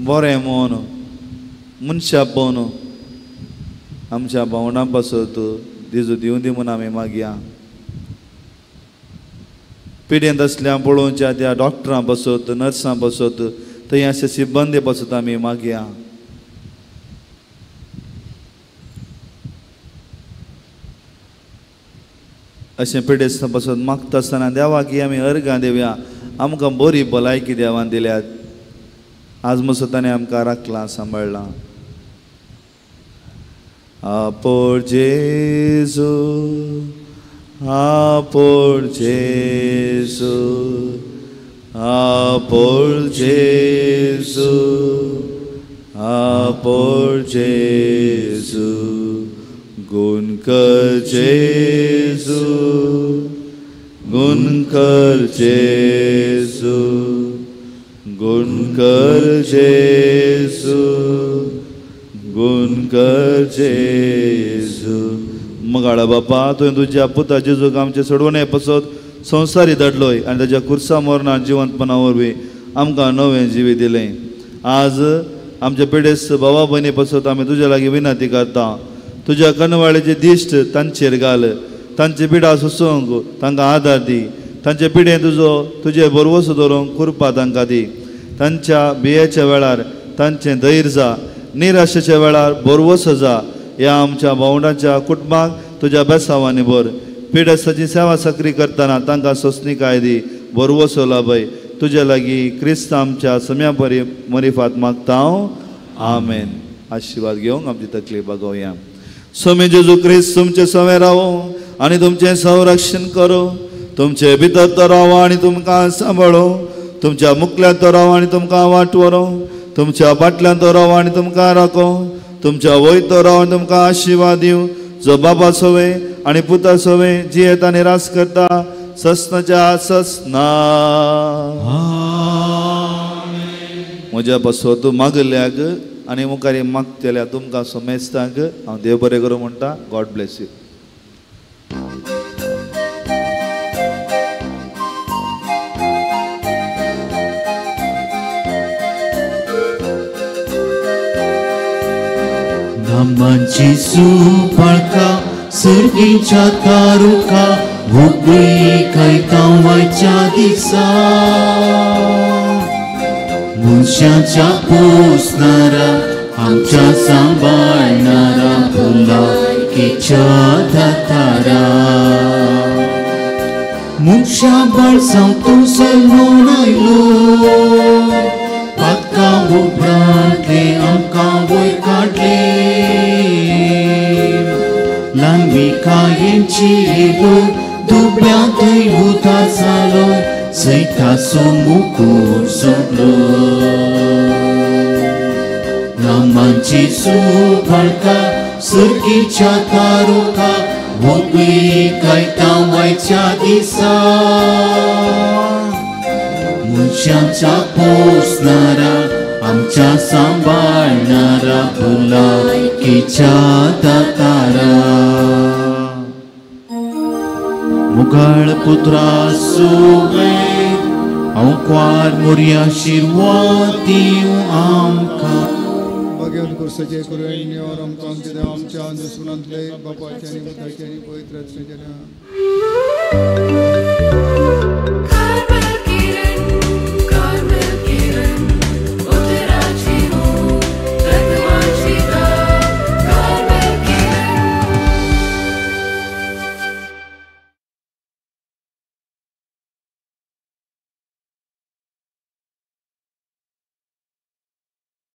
बरें मन, मनशापण आमच्या भावंडां पासत जेजू दिवं दी म्हूण आमी मागया. पिढयेंत आसल्या पळोवच्या त्या डॉक्टरां पासत, नर्सां पासत, थंय अशे सिब्बंदी पासत आमी मागया. अशें पिडेस्तां पासत मागता आसतना देवाक ही आमी अर्गां दिवया. आमकां बरी भलायकी देवान दिल्यात, आज मसो ताणें आमकां राखलां, सांबाळ्ळां. आपोर जेजू, आपोर जेजू, आपोर जेजू, आपोर जेजू, गुण कर जेजू, गुण कर जेजू, गुण कर जेजू, गुण कर जेजू. मगाळा बापा, तुवें तुज्या पुता जेजूक आमचे सोडवणे पसत संवसारी धाडलोय आनी ताज्या खुर्सा मरणान जिवंतपणा वरवीं आमकां नवें जिवीत दिलें. आज आमच्या पिडेस्त भावा भयणी पसत आमी तुज्या लागीं विनंती करता. तुज्या कनवाळेची दिश्ट तांचेर घाल, तांची पिडा सोसूंक तांकां आदार दी, तांचे पिडेन तुजो तुजे भरवसो दवरूंक कृपा तांकां दी. तांच्या बियेच्या वेळार तांचें धैर्य जा, निराशेच्या वेळार भरवसो जा. ह्या आमच्या भावंडांच्या कुटुंबाक तुज्या बेसावांनी भर. पिडेस्ताची सेवा सक्री करतना तांकां सोंसणीकाय दी, भरवसो लाभय. तुज्या लागीं क्रिस्त आमच्या सम्या परी मरिफात मागता हांव, आमेन. आशिर्वाद घेवंक आमची तकली बागोवया. स्वामी जेजू क्रिस्त तुमचे सवे रावो आनी तुमचें संरक्षण करो, तुमचे भितर तो रावो आनी तुमकां सांबाळो, तुमच्या मुखल्यान तो रावो आनी तुमकां वाट व्हरो, तुमच्या फाटल्यान तो रावो आनी तुमकां राखो, तुमच्या वयर तो रावो आनी तुमकां आशिर्वाद दिवं. जो बाबा सवे आनी पुता सवे जियेता आनी रास करता ससनाच्या ससना. म्हज्या पासत मागल्याक आनी मुखार मागतल्या तुमकां समेस्तांक हांव देव बरें करूं म्हणटा. God bless you. नामांची सुपाळका सर्गीच्या तारुका भोगली कायतांवाच्या दिसा मनशाच्या पोसणारा आमच्या सांबाळणारा भलायकेच्या दातारा मनशा बळसांव तूं सलमून आयलो पातकां उपरांतले आमकां वयर काडले ल्हानविकायेची येलो दुबळ्या थंय उदार जालो सैताचो मुकूट सोडलो नामांची सुपाळका सर्गीच्या तारुका भोगली कायतांवायच्या दिसा मनशाच्या पोसणारा आमच्या सांबाळणारा भलायकेच्या दातारा मुगाळ पुत्रा सुवे अंकवार मोरया आशिर्वाद दिवं आमकां. भाग्यवान कुर्साचे कुरवेण्य आमकां आमच्या देवा आमच्या दुस्मनांतले बापाचे आनी पुताचे आनी पवित्र आत्म्याच्या नांवान.